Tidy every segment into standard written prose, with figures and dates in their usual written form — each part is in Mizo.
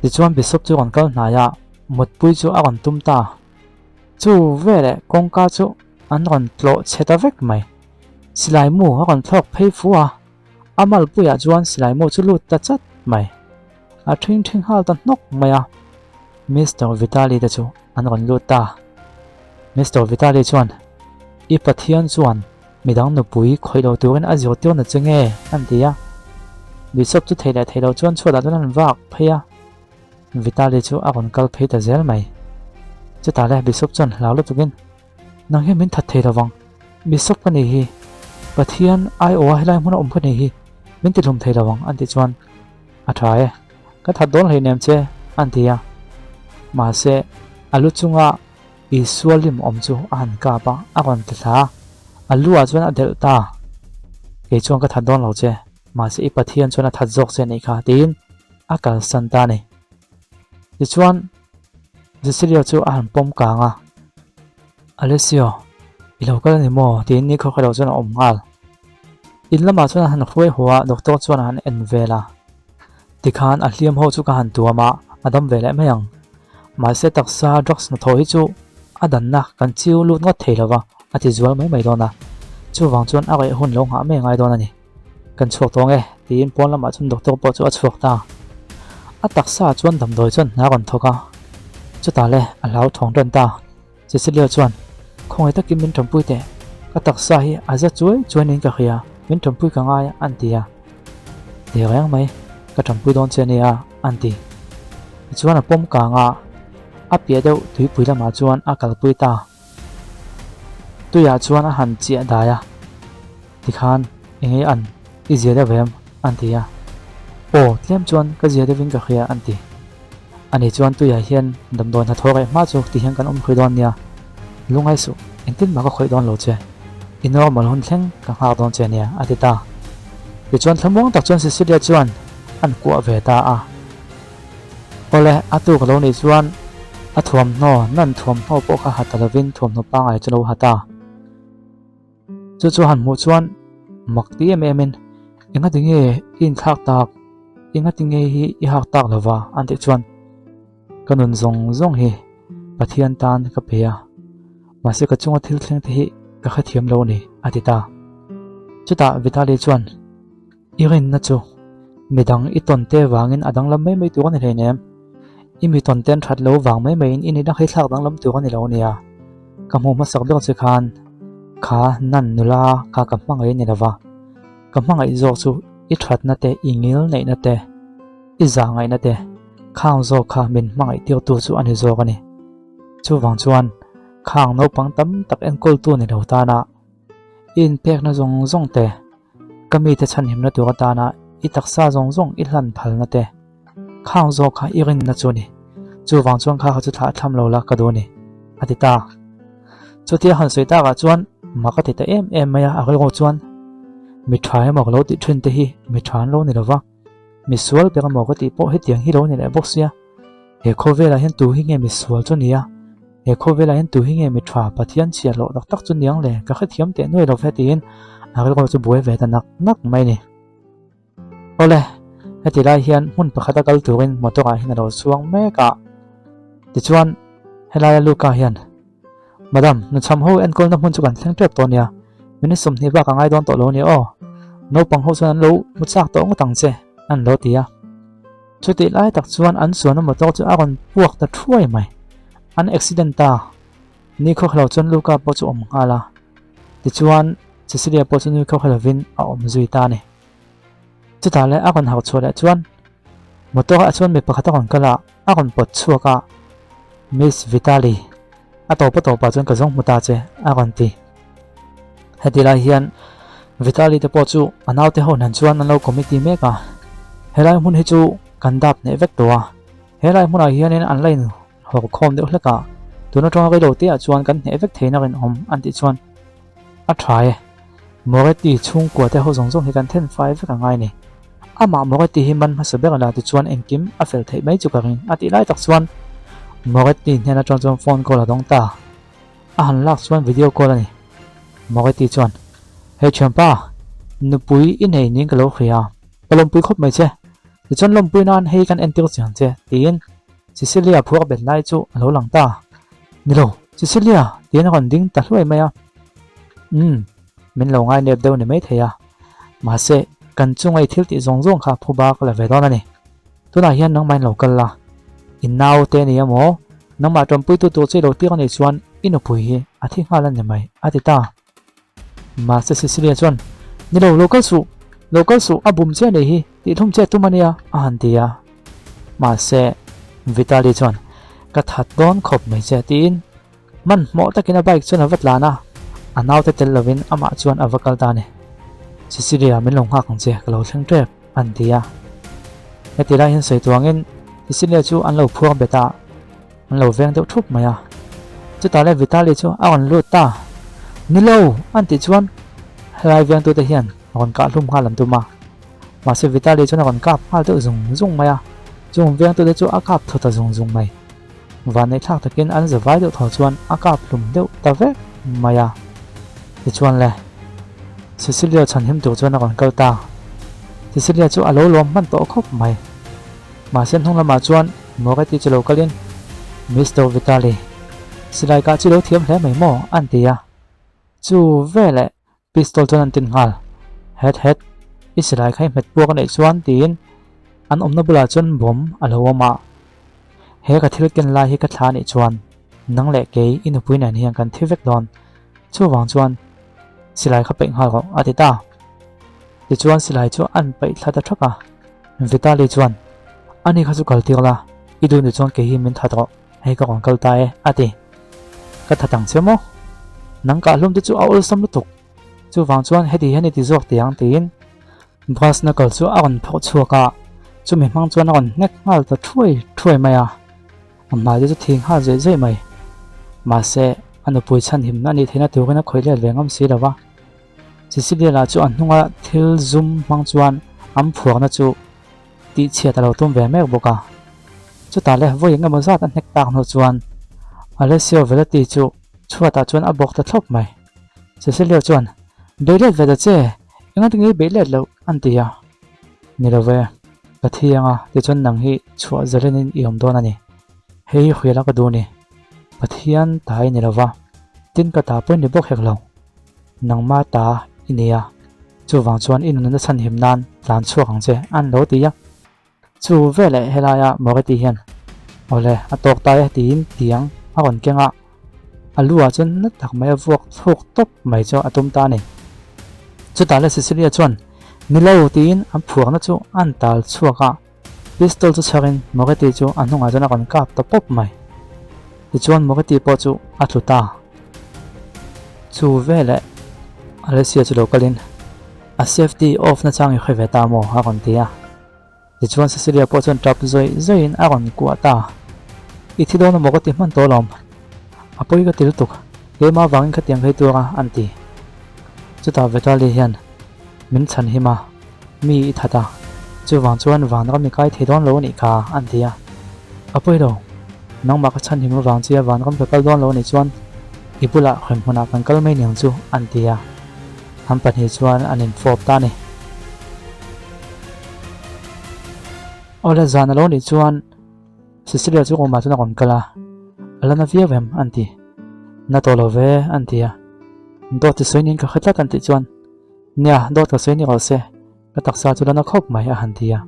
Tichuan Bishop chu rawn kal hnai a, mutpui chu a rawn tum ta. Chu veleh kawngka chu an rawn tlawh chhe ta vek mai. Silai mu a rawn thlawk phei fu a, a malpuiah chuan silai mu chu lut ta chat mai. A ṭhing ṭhing nghal ta hnawk mai a. Mister Vitali te chu an rawn lut ta. Mister Vitali chuan, I Pathian chuan midang nupui khawih lo turin a zirtir na che nge? an ti a. Bishop chu thei leh thei lo chuan chhuatah chuan an vak phei a. Vitali chu a rawn kal phei ta zel mai. Chutah le Bishop chuan hlau lutukin, Nang hian min that thei lo vang. Bishop ka nih hi. Pathian aiawha helai hmuna awm ka nih hi. Min ti hlum thei lo vang an tih chuan a tha e. Ka that dawn hleinem che an ti a. Mahse a lu chunga Isua lim awm chu a han kap a, a rawn ti thla a. A lu ah chuan a delh ta. Kei chuan ka that dawn lo che. Mahse i Pathian chuan a that zawk che anih kha tiin a kalsan ta a ni. Tichuan Cecilia chu a han pawm kang a, Alessio, i lo kal a ni maw? tiin ni khaw khaw lo chuan a awm nghal. In lamah chuan a han hruai haw a, doctor chuan a han en vel a. Tikhan a hliam ho chu ka han tuam a, a dam ve leh mai ang. Mahse taksa drugs hnathawh hi chu a danna kan chiu lut ngawt thei lo va, a ti zual mai mai dawn a. Chuvang chuan a reh hun lo nghah mai a ngai dawn a ni. Kan chhuak tawng e, tiin pawn lamah chuan doctor pawh chu a chhuak ta. A taksa ah chuan damdawi chuan hna a rawn thawk a, chutah le a hlauthawng tan ta. Cecilia chuan, Khawngaih takin min tanpui teh, ka taksa hi a za chuai chuai niin ka hria, min tanpui ka ngai a, an ti a. Ti reng mai, ka tanpui dawn che ania, an ti. Tichuan a pawm kang a, a piah deuh tuipui lamah chuan a kalpui ta. Tuiah chuan a han chiah dai a, tikhan enge an i zia deuh em? an ti a. Aw, tlem chuan ka zia deuhin ka hria an ti. Ani chuan tuiah hian damdawi hnathawh reh hma chu ti hian kan awm hrui dawn nia. Lungai suh, engtin mah ka khawih dawn lo che. I normal hun thleng ka nghak dawn che nia a ti ta. Tichuan thlamuang tak chuan Cecilia chuan an kuah ve ta a. Awle, a tuk lo nih chuan a thuamhnaw, nan thuamhnaw pawh kha ha ta lovin thuamhnaw pangngai chu lo ha ta. Chu chu han hmuh chuan mak ti em emin, Engati nge i inthlak tak, engati nge hi i hak tak lova an tih chuan ka nun zawng zawng hi Pathian tan ka pe a, mahse ka chunga thil thleng te hi ka hrethiam lo a ni a ti ta. Chutah Vitali chuan. I rinna chu midang i tawn te vangin a danglam mai mai tur a ni hleinem. I mi tawn ten that lo vang mai maiin i nihna khaithlak danglam tur a ni lo nia. Ka hmuh hmasak ber che khan kha nan nula kha ka hmangaih a ni lova, ka hmangaih zawk chu i thatna te, i ngil neihna te, i zahngaihna te khang zawk kha min hmangaih tirtu chu a ni zawk a ni. Chuvang chuan khang naupang tam tak enkawltu ni lo tana i inpekna zawng zawng te, Ka mite chhanhimna tur atana i taksa zawng zawng i hlan phalna te khang zawk kha i rinna chu a ni. Chuvang chuan kha kha chu thlah thlam lo la ka duh a ni, a ti ta. Chutia han sawi takah chuan mak a ti ta em em mai a, a rilru chuan mi tha emaw ka lo tih thin te hi mi tha an lo ni lo va, mi sual ber emaw ka tih pawh hetiang hi lo ni leh bawk sia. He khawvelah hian tu hi nge mi sual chu nia? He khawvelah hian tu hi nge mi tha Pathian chhiat loh tak tak chu niang le? Ka hrethiam teh nuai lo ve tiin a rilru chu buai ve ta nak nak mai ni. Awle, heti lai hian hmun pakhat a kal turin motor ah hian a lo chuang mek a. Tichuan, helaia Luka hian, Madam, nuchham ho enkawlna hmun chu kan thleng tep tawh nia. Minute 20 bak a ngai dawn tawh lo nia aw. Naupang ho chuan an lo hmu chak tawh ngawt ang che, an lo ti a. Chutih lai tak chuan an chuanna motor chu a rawn puak ta thuai mai. An accident ta. Ni khawkha lo chuan Luca pawh chu a awm nghal a. Tichuan, Cecilia pawh chu nui khawkha lovin a awm zui ta a ni. Chutah leh a rawn harh chhuah leh chuan motor ah chuan mi pakhat a rawn kal a, a rawn pawt chhuak a, Miss Vitali, a tawp a tawpah chuan ka zawng hmu ta che, a rawn ti. Heti lai hian Vitali te pawh chu a naute ho hnen chuan an lo committee mek a, helai hmun hi chu kan dap hneh vek tawh a, helai hmunah hianin an la inhawr khawm deuh hlek a, tun atanga reilo te ah chuan kan hneh vek theihna rinawm an tih chuan a tha e. Moretti chhungkua te ho zawng zawng hi kan then fai vek a ngai ni. Amah Moretti hi man hmasa ber la tichuan engkim a fel theih mai chu ka ring a tih lai tak chuan Moretti hnen atang chuan phone call a dawng ta. A han lak chuan video call a ni. Moretti chuan, Hei thianpa, nupui i nei niin ka lo hria. Ka lawmpui khawp mai che. Tichuan lawmpui nan hei kan entir chiang che, tiin Cecilia phuak bet lai chu a lo lang ta. Ni lo, Cecilia! tiin a rawn ding ta hluai mai a. Umm, min lo ngai nep deuh ni maithei a. Mahse, kan chunga i thil tih zawng zawng kha phu bak la ve dawn a ni. Tunah hian nangmahin lo kal la, i nau te ni emaw, nangmah ṭawmpuitu tur chu i lo tir a nih chuan i nupui hi a thi nghal a ni mai, a ti ta. Mahse Cecilia chuan, Ni lo, lo kal suh, lo kal suh, a bum che a nih hi, tihhlum che tum a nia, a han ti a. Mahse Vitaly chuan, Ka that dawn khawp mai che, tiin hmanhmawh takin a bike chuan a va tlan a, a naute tel lovin amah chuan a va kal ta a ni. Cecilia, min lo nghak ang che, ka lo thleng tep, an ti a. Heti lai hian sawi tuangin Cecilia chu an lo phuak bet a. An lo veng deuh thup mai a. Chutah le Vitaly chu a rawn lut ta. Ni lo! An tih chuan helai vengtute hian a rawn kah hlum nghal an tum a. Mahse Vitaly chuan a rawn kap nghal deuh zung zung mai a. Chung vengtute chu a kap thawt ta zung zung mai. Vanneihthlak takin an zavai deuh thaw chuan a kap hlum deuh ta vek mai a. Tichuan le Cecilia chhanhim tur chuan a rawn kal ta. Cecilia chu a lo lawm hman tawh khawp mai. Mahse hnung lamah chuan Moretti chu lo kalin, Mister Vitali, silai kah chu lo thiam hle mai maw? an ti a. Chu veleh pistol chuan an tin nghal. Het het, i silai kha i hmet puak a neih chuan tiin an awmna bulah chuan bomb a lo awm a. He ka thil ken lai hi ka thla a nih chuan nang leh kei i nupui nen hian kan thi vek dawn. Chuvang chuan silai kha peih nghal rawh a ti ta. Tichuan silai chu an paih thla ta thap a, Vitaly chuan, Ani kha chu kal tir la, i duh ni chuan kei hi min that rawh, hei ka rawn kal ta e, a ti. Ka that ang che maw? Nang kah hlum te chu a awlsam lutuk, chuvang chuan heti hian i ti zawk teh ang tiin brass knuckle chu a rawn phawrh chhuak a, chumi hmang chuan a rawn hnek nghal ta thuai thuai mai a, a hmai te chu thi nghal zawih zawih mai. Mahse, a nupui chhanhimna a nih theihna turin a khawih let ve ngam si lo va. Cecilia lah chu a hnunga thil zum hmang chuan an phuarna chu tihchhiat a lo tum ve mek bawk a. Chutah le vawi eng emaw zat a hnek tak hnu chuan Alessio Velati chu chhuatah chuan a bawk ta thlawp mai. Cecilia chuan, Beih let ve ta che, engati nge i beih let loh? an ti a. Ni lo ve, ka thi anga tichuan nang hi chhuah zalenin i awm dawn a ni. Hei hi hriala ka duh ni. Pathian ta i ni lo va, tin ka ta pawh i ni bawk hek lo. Nangma ta i ni a, chuvang chuan i nunna chhanhim nan tlan chhuak ang che an lo ti a. Chu veleh helaia Moretti hian, Awle, a tawk ta e tiin tiang a rawn keng a, a lu ah chuan na tak mai a vuak thluk tawp mai chu a tum ta a ni. Chutah le Cecilia chuan, Ni lo tiin an phuarna chu an tal chhuak a, Pistol chu chharin Moretti chu a hnungah chuan a rawn kap ta pawp mai. Tichuan Moretti pawh chu a tlu ta. Chu veleh Alessia chu lo kalin a safety off na chang i hre ve ta maw a rawn ti a. Tichuan Cecilia pawh chuan tap zawih zawihin a rawn kuah ta. I thi dawn amaw ka ti hman tawh alawm. A pawi ka ti lutuk, keimah avangin khatiang phei tur a an ti. Chutah Vitaly hian min chhan him a, mi i that a, chuvang chuan vanram i kai thei dawn lo a nih kha an ti a. A pawi lo, nangmah ka chhan him avang chia vanram ka kal dawn lo a nih chuan i bulah hrem hmunah kan kal mai niang chu an ti a, an pahnih chuan an infawp ta a ni. Awle zan a lo nih chuan Cecilia chu room ah chuan a rawn kal a, a la na viau em an ti. Na tawh lo ve an ti a, dawt i sawi niin ka hre tlat an tih chuan Nia, dawt ka sawi ni rawh se, ka taksa chu la na khawp mai a han ti a.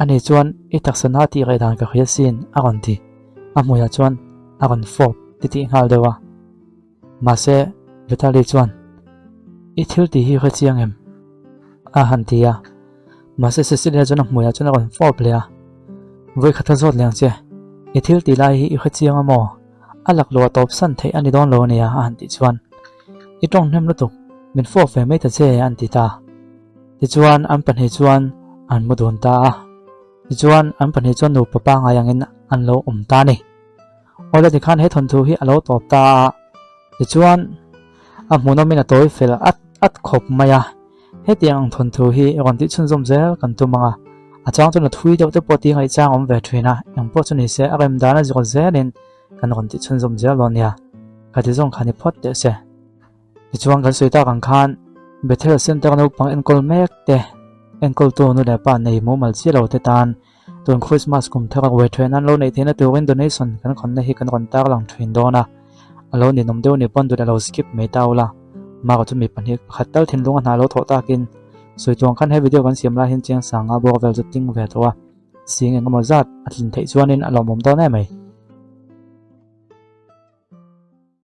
Ani chuan i taksa na tih reh dan ka hria sin a rawn ti, a hmuiah chuan a rawn fawp titih nghal deuh a. Mahse, Vitaly chuan, I thil tih hi hre chiang em? a han ti a. Mahse, Cecilia chuan a hmuiah chuan a rawn fawp leh a. Vawikhat a zawt leng che, I thil tih lai hi i hre chiang a maw? A laklawh a tawp san theih a ni dawn lo a nia, a han tih chuan, I tawng hnem lutuk, min fawp ve mai ta che, an ti ta. Tichuan, an pahnih chuan an mu dun ta a. Tichuan, an pahnih chuan nupa pangngai angin an lo awm ta a ni. Awle tikhan he thawnthu hi a lo tawp ta a, tichuan a hmuhnawmin a tawi fel at at khawp mai a, hetiang ang thawnthu hi rawn tih chhunzawm zel kan tum ang a, a chang chuan a thui deuh te pawh tih ngaihchang awm ve thin a, engpawh chu ni se a rem dan a zawt zelin kan rawn tih chhunzawm zel dawn nia, ka ti zawng kha ni phawt teh se. Tichuan kan sawi tak ang khan Bethel Center naupang enkawl mek te. Enkawltu nu leh pa nei mumal chiah lo te tan tun Christmas kum thar a ruai then an lo neih theihna turin donation kan khawnna hi kan rawn tarlang thin dawn a. A lo ninawm deuh ni pawn duh a lo skip mai ta ula. Mara chu mi pahnih pakhat tal thinlung a hna lo thawh takin sawi chuang khan he video kan siam lai hian chiang sanga bawr vel chu tling ve tawh a. Sing engemaw zat a tlin theih chuanin a lawmawm dawn em mai.